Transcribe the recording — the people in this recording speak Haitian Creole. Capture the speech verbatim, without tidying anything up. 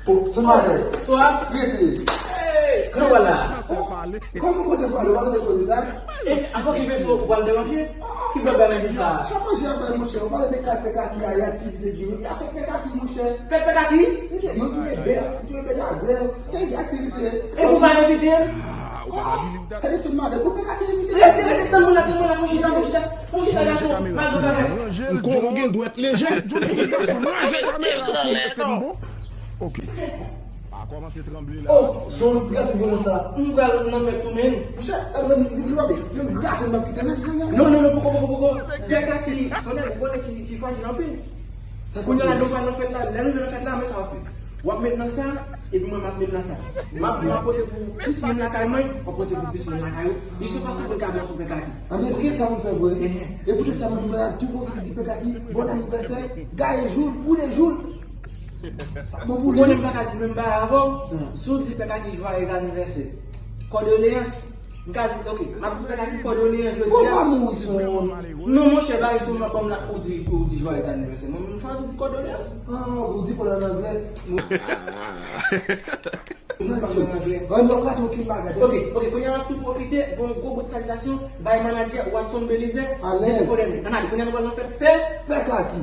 Swa. Rete. Hey, kòman w la? Kòman kote pale, w pa tande koze sa? E, avan ki fè ou pral deranje? Ki bòl bay manje sa? Sa manje ap bay, monchè. Ou pale de kay Pekaki a, e aktivite ki gen. Afè Pekaki, monchè. Fèt Pekaki? Yo touye bèf, yo touye bèt a zèl. Gen aktivite. E pou pa envite m? Gade sou madan, pou Pekaki envite. Rete, rete, tann mwen la, tann mwen la, fon chita, fon chita, fon chita, gason. Mal bagay. Ou gen dwèt leje. Jodi gason, manje kamera sou, èske nou bon? Ok. A kòmanse tranble la. Oh, son gate vyolans la. M pral nan fèt tou, men. Monchè, gade, li, li, li, li, li gate m ap kite nan, nan, nan. Non, non, non, poko, poko, poko. Pekaki, sonè, ou konnen ki, ki frajil anpil. Kounye a la, nou pral nan fèt la, lè nou rive nan fèt la, men sa w ap fè. W ap met nan sa, epi mwen, m ap met nan sa. M ap, m ap pote pou plis moun lakay mwen, w ap pote pou plis moun lakay ou. Li sou fason pou l ka bò sou Pekaki. Anben, se sa pou n fè vre. Mhm. E poutèt sa, mwen, mwen ap tou pwofite di Pekaki, bon anivèsè, gaye jou l, boule jou l. Sa bon pou li. Ou konnen m pa ka di menm bagay avè w. Si w di Pekaki joyeux anniversaire, kòdoleyans, m ka di, ok, m ap di Pekaki kòdoleyans jodi a. Ou pa mouri sou moun. Non, monchè, bagay sou mwen, kòm la, ou di, ou di joyeux anniversaire. Mwen, m chwazi di kòdoleyans. Ah, ou di kòl an anglè. Ann, nou pa trankil bagay. Ok, ok, kounye a m ap tou pwofite, fè yon gwo bout salitasyon, bay manadjè Watson Belizaire, depi Fodènye. Ann ale, kounye a nou pral nan fèt. Fè Pekaki.